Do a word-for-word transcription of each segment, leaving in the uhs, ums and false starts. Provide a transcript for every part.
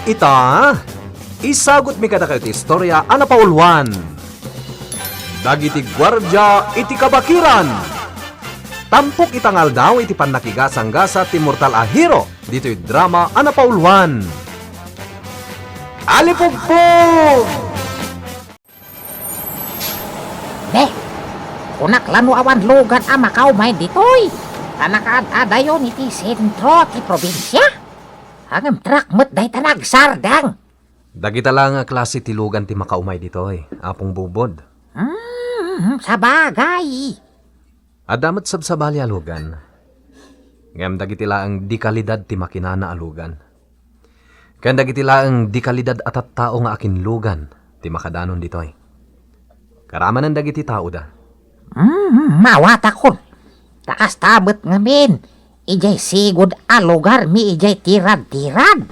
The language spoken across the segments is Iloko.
Ita, isagutmi kadakayo ti istorya a napauluan. Dagiti guardia iti kabakiran. Tampok ita nga aldaw iti pannakigasanggasat ti mortal a hero ditoy drama a napauluan. Alipugpog! Ne, kunak la no awan lugan a makaumay ditoy, ta nakaad-adayon iti sentro ti probinsia. Ngem truck met dayta nga agsardeng. Dagita la nga klase ti lugan ti makaumay ditoy, Apong Bubod. Hmm, sabagay. Adda met sabsabali a lugan. Ngem dagiti laeng di kalidad ti makinana a lugan. Ken dagiti laeng di kalidad a tattao nga akinlugan ti makadanon ditoy. Karamanen dagiti taoda. Hmm, mawatakon. Ta kasta met ngamin, idiay sigud a lugarmi idiay tirad-tirad.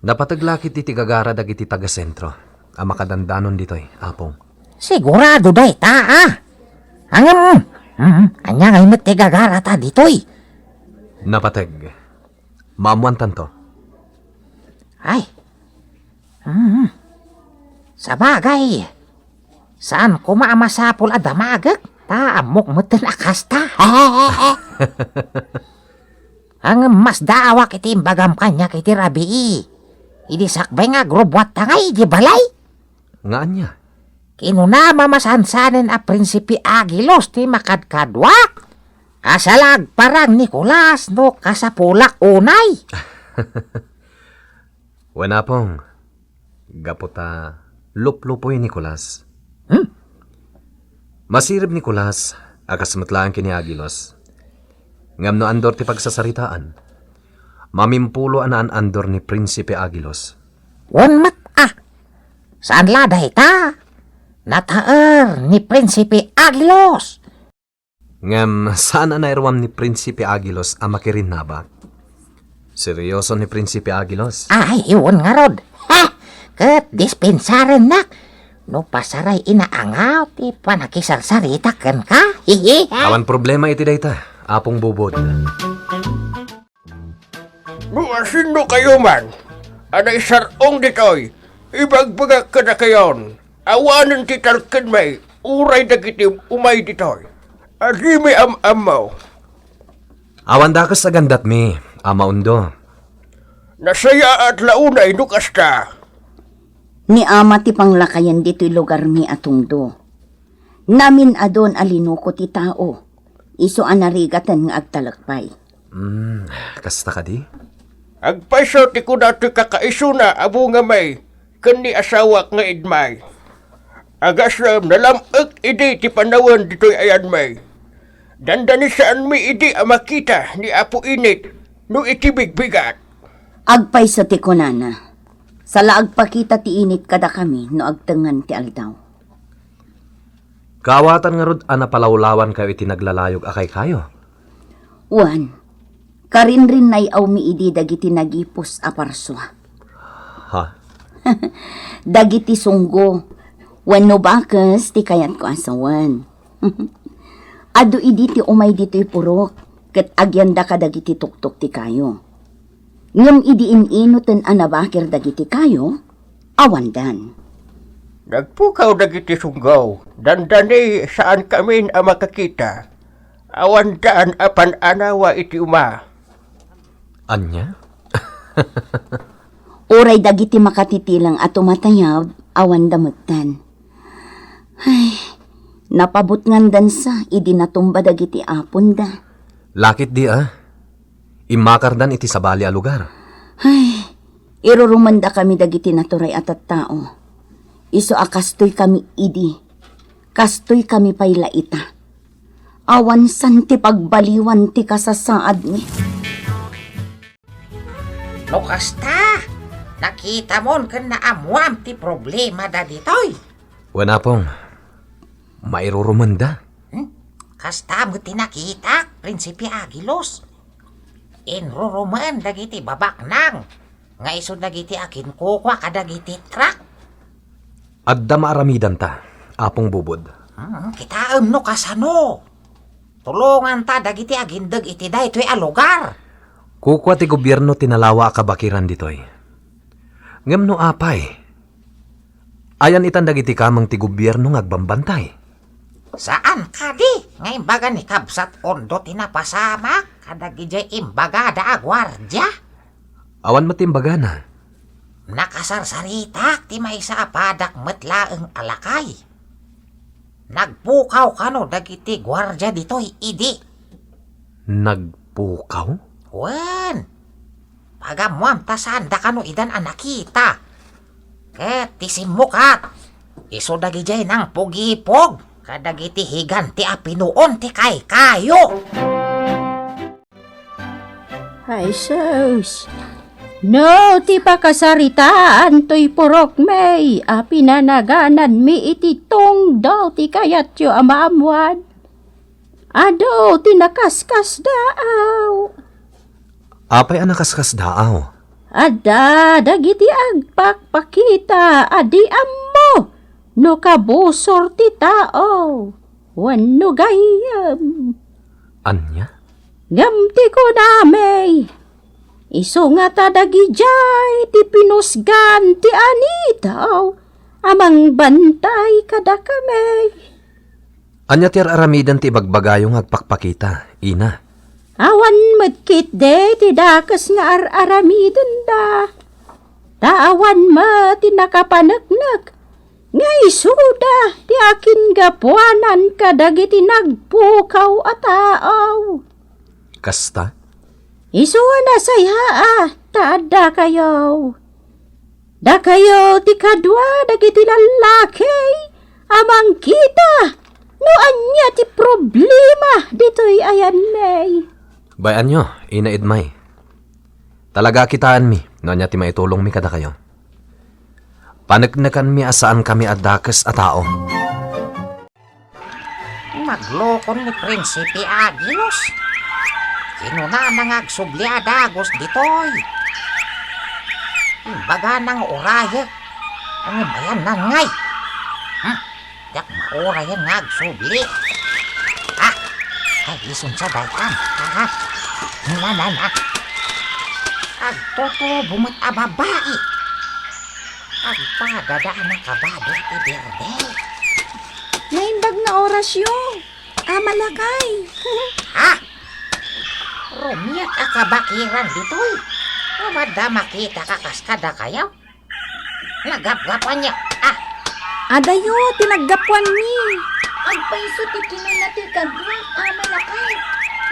Napateg la ketdi ti gagara dagiti taga-sentro a makadandanon ditoy, Apong. Sigurado dayta, a. Ngem, mm, ania ngay met ti gagarata ditoy? Napateg. Maammoantanto. Ay. Mm. Sabagay. Saan koma a masapul a damagek, ta ammok metten a kasta. Ngem masdaawak iti imbagam kaniak iti rabii. Idi sakbay nga agrubbuatta ngay iti balay. Nga ania? Kinuna, mamasansanen a Prinsipe Agilos ti makadkaduak. Kasla agparang Nicolas no kasapulak unay. Wen, Apong, gapu ta luplupoy Nicolas. Hmm? Masirib Nicolas a kas met laeng ken ni Agilos. Ngem no andor ti pagsasaritaan, mamimpulo a naan-andor ni Prinsipe Agilos. Wen met, a. Saan la dayta? Nataer ni Prinsipe Agilos. Ngem saan a nairuam ni Prinsipe Agilos a makirinnabak. Serioso ni Prinsipe Agilos. Ay, wen ngarud. Ha! Ket dispensarennak no pasaray inaangaw ti panakisarsarita kenka. Hihi, ha? Awan problema iti dayta, Apong Bubod. No asinno kayo man a naisar-ong ditoy, ibagbagak kadakayon, awanen ti talkenmi uray dagiti umay ditoy. Adimi am-ammo. Awan dakes a gandatmi, Ama Undo. Nasayaat la unay no kasta. Ni Ama ti panglakayen ditoy lugarmi a tungdo. Namin-adon a linuko ti tao, isu a narigaten nga agtalek pay. Hmm, kasta kadi? Agpayso ti kuna ti kakaisuna a bungami ken ni asawak nga Edmay. Agasem, nalam-ek idi ti panawen ditoy ayanmi. Dandani saanmi idi a makita ni Apo Init no iti bigbigat. Agpayso ti kunana. Sala agpakita ti Init kadakami no agtengngan ti aldaw. Kaawatan ngarud a napalawlawankayo iti naglalayog a kaykayo? Wen, karinrinnay-awmi idi dagiti nagipus a parsua. Ha? Dagiti sunggo, wenno bakes ti kayatko a sawen. Adu idi ti umay ditoy purok, ket agyanda kadagiti tuktok ti kayo. Ngem idi in-inoten a nabakir dagiti kayo, awandan. Nagpukaw dagiti sunggo, dandani saankamin a makakita. Awandan a pan-anawa iti uma. Ania? Uray dagiti makatitileng a tumatayab, awanda metten. Ay, napabutngandansa idi natumba dagiti aponda. Lakit di a. Immakardan iti sabali a lugar. Ay, irurumendakami dagiti naturay a tattao. Isu a kastoykami idi. Kastoykami pay la ita. Awan san ti pagbaliwan ti kasasaadmi. No kasta, nakitamon ken naammuam ti problema dagitoy. Wen, Apong, mairurumenda. Hmm? Kasta met ti nakitak, Prinsipe Agilos. Inrurumen dagiti babaknang nga isu dagiti akinkukua kadagiti truck. Adda maaramidanta, Apong Bubod. Hmm, kitaem no kasano. Tulonganta dagiti agindeg iti daytoy a lugar. Kukua ti gobierno ti nalawa a kabakiran ditoy. Ngem no apay, ayan itan dagiti kameng ti gobierno nga agbambantay? Saan kadi nga imbaga ni Kabsat Ondo ti napasamak kadagijay imbagada a guardia? Awan met ti imbagana. Nakasarsaritak ti maysa a padak met laeng a lakay. Nagpukaw kano dagiti guardia ditoy idi. Nagpukaw? Wen, pagammuam ta saanda kano idan a nakita. Ket ti simmukat, isu dagijay nangpugipog kadagiti higanti a pinuon ti kaykayo. Ay, sus! No ti pakasaritaan toy purokmi a pinanagananmi iti tungdo ti kayatyo a maammuan, adu ti nakaskasdaaw. Apay a nakaskasdaaw? Adda dagiti agpakpakita a di ammo no kabusor ti tao wenno gayyem. Ania? Ngem ti kunami, isu ngata dagijay ti pinusgan ti anitaw a mangbantay kadakami. Ania ti ar-aramiden ti ibagbagayo nga agpakpakita, Ina? Awan met ketdi ti dakes nga ar-aramidenda. Ta awan met ti nakapaneknek nga isuda ti akingapuanan kadagiti nagpukaw a tao. Kasta? Isu a nasayaat ta addakayo. Dakayo ti kadua dagiti lallaki a mangkita no ania ti problema ditoy ayanmi. Bay-anyo, Ina Edmay. Talaga a kitaenmi no ania ti maitulongmi kadakayo. Paneknekanmi a saankami a dakes a tao. Naglukon ni Prinsipe Agilos. Kinunana nga agsubli a dagus ditoy. Imbagana nga urayek. Ngem ayanna ngay. Hmm? Diak maurayen nga agsubli. Ah! Ay, isunsa daytan. Ah! Na, na, na. Agtutubo met a babai. Agpadada a nakabado iti berde. Naimbag nga orasyo. Ama lakay. Ha? Rumiak a kabakiran ditoy. Awan da makita ka kas kadakayo. Nagapgapuanyo. Ah. Adayo ti naggapuanmi. Agpayso ti kinuna ti kadua, ama lakay.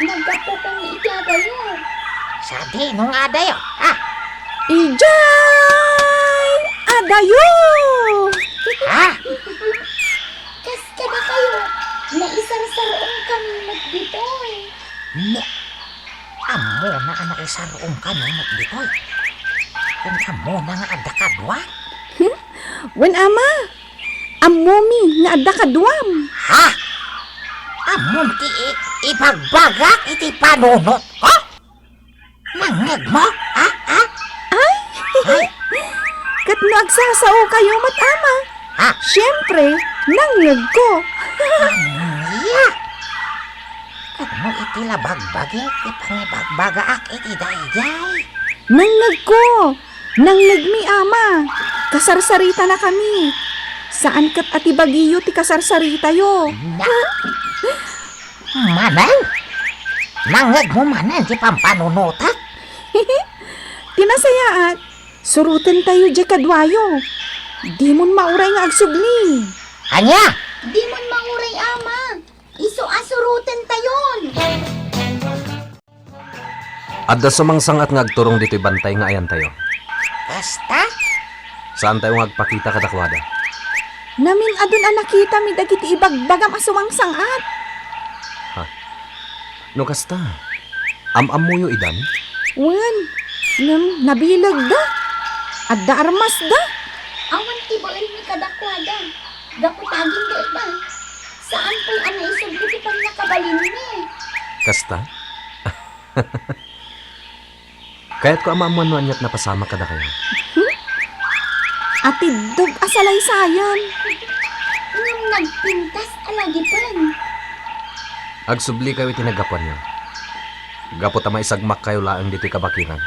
Naggapukanmi iti adayo. Sadino nga adayo? Ah. Idiay adayo. Ha? Kas kadakayo, naisarsar-ongkami met ditoy. Ne, ammona a naisar-ongkami met ditoy. Ken ammona nga adda kadua? Wen, ama, ammomi nga adda kaduam. Ha? Ammom ti i-, ibagbagak iti panunotko? Nangngegmo? Ha? Ha? Ay! Ay! Ket no agsasaokayo met, ama, ha? Siempre, nangngegko. Ania? Ket no iti la bagbagik ti pangibagbagaak iti daydiay? Nangngegko. Nangngegmi, ama. Kasarsaritanakami. Saan ket a ti bagiyo ti kasarsaritayo. Na-, Manen? Nangngegmo manen ti pampanunotak? Ti nasayaat, surotentayo diay kaduayo. Dimon mauray nga agsubli. Ania? Dimon mauray, ama. Isu a surotentayon. Adda sumangsangat nga agturong ditoy bantay nga ayantayo. Kasta? Saantayo nga agpakita kadakuada. Namin-adun a nakitami dagiti ibagbagam a sumangsangat. Ha? No kasta, am-ammoyo idan? Wen, ngem nabilegda. Adda armasda. Awan ti baelmi kadakuada. Gapu ta agingga ita. Saan pay a naisubli ti pannakabalinmi. Kasta? Kayatko a maammuan no aniat napasamak kadakayo. Hmm? Atiddog a salaysayan. Ngem nagpintas a lagipen. Agsublikayo iti naggapuanyo. Gapu ta maisagmakkayo laeng ditoy kabakiran.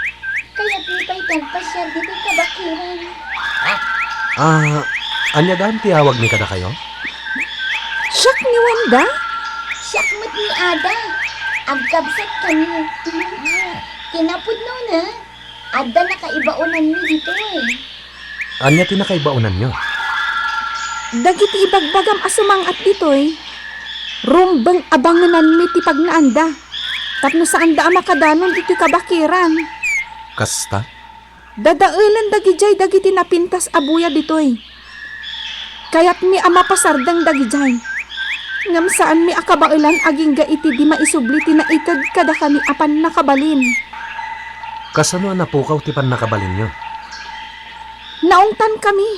Kayatmi pay ti agpas-, Ken ditoy kabakiran. Ah, ania gayam ti awagmi kadakayo? Siak ni Wanda? Siak met ni Ada. Agkabsat kami. Kinapudnona, adda nakaibaonanmi ditoy. Ania ti nakaibaonanyo? Dagiti ibagbagam a sumang-at ditoy, rumbeng a bangenanmi ti pagnaanda, tapno saanda a makadanon ditoy kabakiran. Kasta? Dadaelen dagidiay dagiti napintas a buya ditoy. Kayatmi a mapasardeng dagidiay. Ngem saanmi a kabaelan agingga iti di maisubli ti naited kadakami a pannakabalin. Kasano a napukaw ti pannakabalinyo? Naungtankami.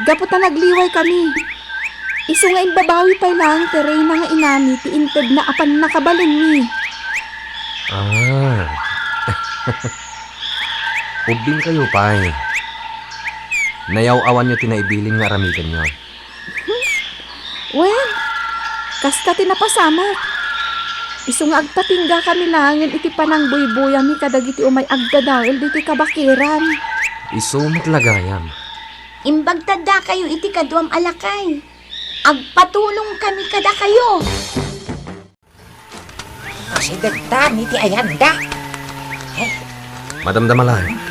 Gapu ta nagliwaykami. Isu nga imbabawi pay laeng ti reyna nga inami ti intedna a pannakabalinmi. Ah. Ubbingkayo pay. Nayaw-awanyo ti naibilin nga aramidenyo. Wen, kasta ti napasamak. Isu nga agpatinggakami laengen iti panangbuybuyami kadagiti umay agdadael ditoy kabakiran. Isu met la gayam. Imbagtadakayo iti kaduam a lakay. Agpatulongkami kadakayo. Asidegtan iti ayanda. Ay. Madamdama laeng.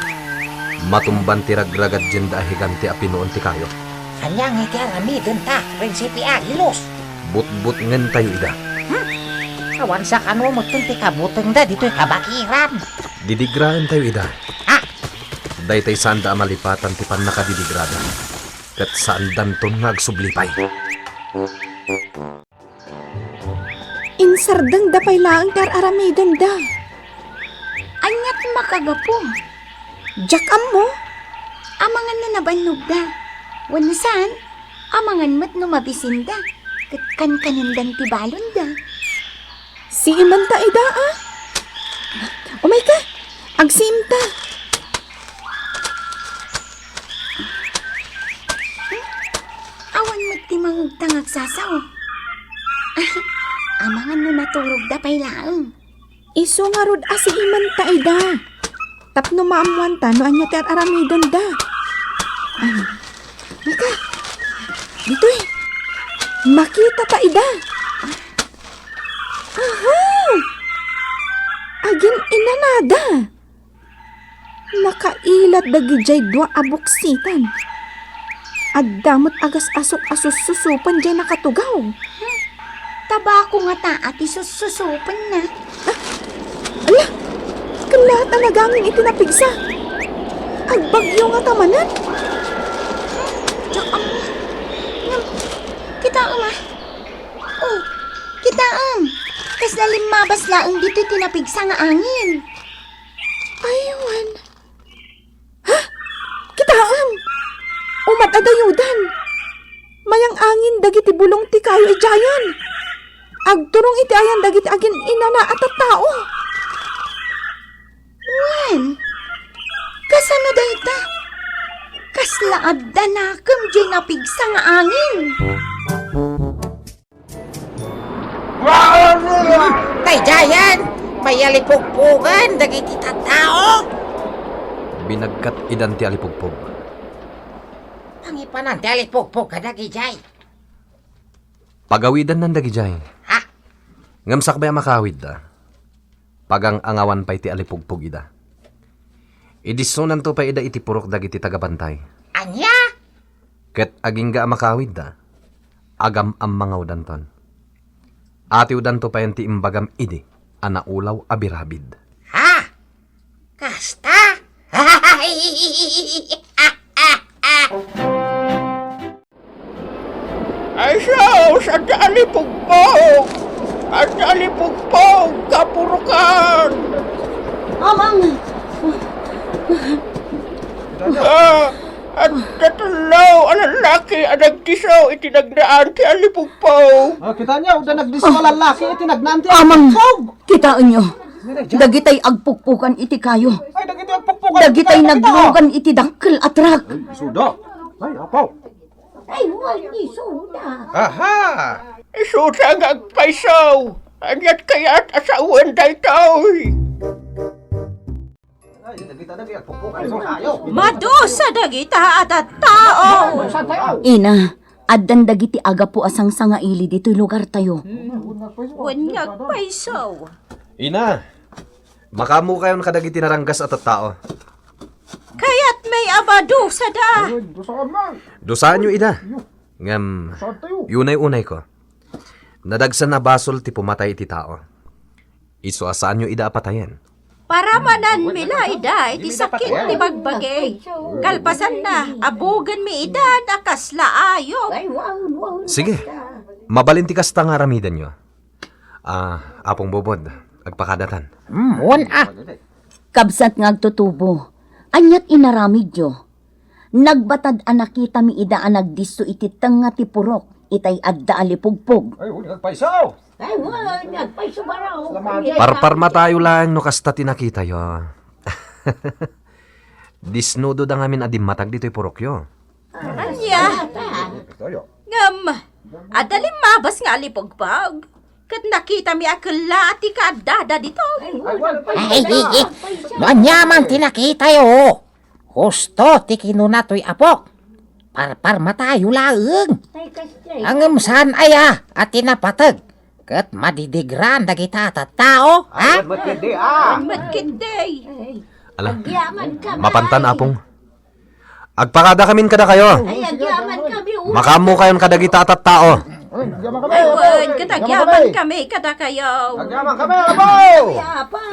Matumban ti ragragadienda a higante a pinuon ti kayo. Ania nga iti aramidenta, Prinsipe Agilos? Butbutngentayo ida. Hmm? Awan sa kano metten ti kabutengda ditoy kabakiran. Didigraentayo ida. Ah! Daytay saanda a malipatan ti pannakadidigrada. Ket saandanton nga agsubli pay. Insardengda pay laeng ti ar-aramidenda. Ania ti makagapu? Diak ammo. Amangan no nabannogda. Wenno saan, amangan met no mabisinda. Ket kankanendan ti balonda. Siimenta ida, a? Umayka, agsiimta. Awan met ti mangngegta nga agsasao. Amangan no naturogda pay laeng. Isu ngarud a siimenta ida. Tapno maammoanta no ania ti ar-aramidenda. Ay, nika. Ditoy. Makitata ida. Aha! Agin-inanada. Nakailat dagidiay dua a buksitan. Adda met agas-asok a sussusupen diay nakatugaw. Hmm, tabako ngata a ti sussusupenna. Ah, ala! Ket laat a nagangin iti napigsa. Agbagyo ngata manen. Diak ammo. Ngem, kitaem a. Oh, kitaem. Kasla limmabas laeng ditoy ti napigsa nga angin. Ay, wen. Ha? Kitaem! Umat-adayodan! Mayang-angin dagiti bulong ti kayo idiayen. Agturong iti ayan dagiti agin-inana a tattao. Wen, kasano dayta? Kasla adda nakem diay napigsa nga angin. Daydiayen, mayalipugpogan dagiti tattao. Binagkat idan ti alipugpog. Pangipanan ti alipugpog kadagidiay. Pagawidannan dagidiay. Ha? Ngem sakbay a makawidda, pagang-angawan pay ti alipugpog ida. Idisunanto pay ida iti purok dagiti tagabantay. Ania? Ket agingga a makawidda, agam-ammangawdanton. Atiwdanto payen ti imbagam idi a naulaw a birabid. Ha? Kasta? Ay, sus! Adda alipugpog! Adda alipugpog! Kapurokan! Amang! Ah, adda tello a lallaki a nagdisso iti nagnaan ti alipugpog. Ah, kita niyo, adda nagdisso a lallaki iti nagnaan ti Amang! Alipugpog! Kitaenyo, dagitay agpukpukan iti kayo. Ay, dagitay agpukpukan iti kayo, dagitay naglugan iti dakkel a trak. Ay, isuda. Ay, apo. Ay, wen, isuda. Aha! Isuda nga agpayso. Aniat kayat a sawen daytoy? Madusa dagita a tattao. Ina, addan dagiti agapu a sangsangaili ditoy lugartayo. Wen nga agpayso. Ina, makaammokayon kadagiti naranggas a tattao. Kayatmi a madusada. Dusaanyo ida. Ngem, yunay-unayko. Nadagsen a basol ti pumatay iti tao. Isu a saanyo ida a patayen. Paramananmi la ida iti sakit ti bagbagi. Kalpasanna, abugenmi ida a kasla ayup. Sige, mabalin ti kasta nga aramidenyo. Ah, Apong Bobod, agpakadatan. Hmm, wen a. Kabsat nga agtutubo, aniat inaramidyo? Nagbatad a nakitami ida a nagdisso iti tengnga ti purok itay adda a lipugpog. Ay, wen, agpayso! Ay, wen, agpayso, baro. Parparmatayo laeng no kasta ti nakitayo. Disnudo da ngamin a dimmatag ditoy purokyo. Ania? Ngem, adda limmabas nga alipugpog. Ket nakitami a kellaat ti kaaddada ditoy. Ay, ay, ay, ay. No aniaman ti nakitayo, husto ti kinuna toy apok. Parparmatayo laeng. Ngem saan aya a ti napateg ket madidigraan dagita a tattao, ha? Ay, met ketdi, ah. Met ketdi. Ala, mapantan, Apong. Agpakadakamin kadakayo. Ay, agyaman kami, oh. Makaammokayon kadagita a tattao. Ay, wen, ket agyaman kami kadakayo. Agyaman kami, Apo! Apo!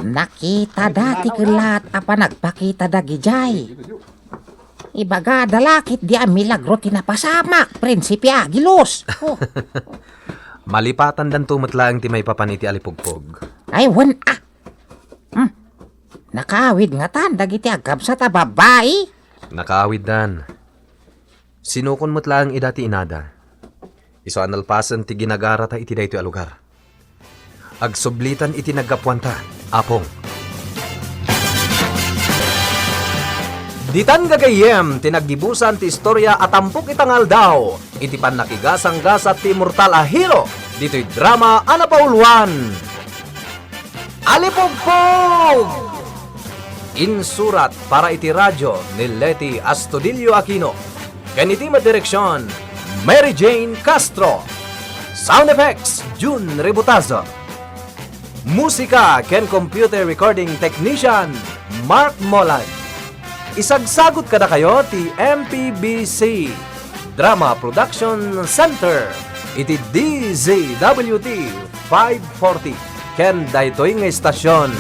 Nakitada ti kellaat a panagpakita dagidiay. Ibagada la ketdi a milagro ti napasamak, Prinsipe Agilus. Oh. Malipatandanto met laeng ti maipapan iti alipugpog. Ay, wen a. Hmm. Nakaawid ngatan dagiti agkabsat a babbai? Nakaawiddan. Sinukon met laeng ida ti inada. Isu a nalpasen ti ginagarata iti daytoy a lugar. Agsublitan iti naggapuanta, Apong. Ditan gagayyem ti naggibusan ti istoria a tampok ita nga aldaw iti pannakigasanggasat ti immortal a hero ditoy drama a napauluan. Alipugpog! Insurat para iti radio ni Leti Astudillo Aquino. Ken iti madireksion, Mary Jane Castro. Sound effects, Jun Rebutazo. Musika ken computer recording technician, Mark Molag. Isagsagut kadakayo ti M P B C Drama Production Center iti D Z W T five forty ken daytoy nga istasion.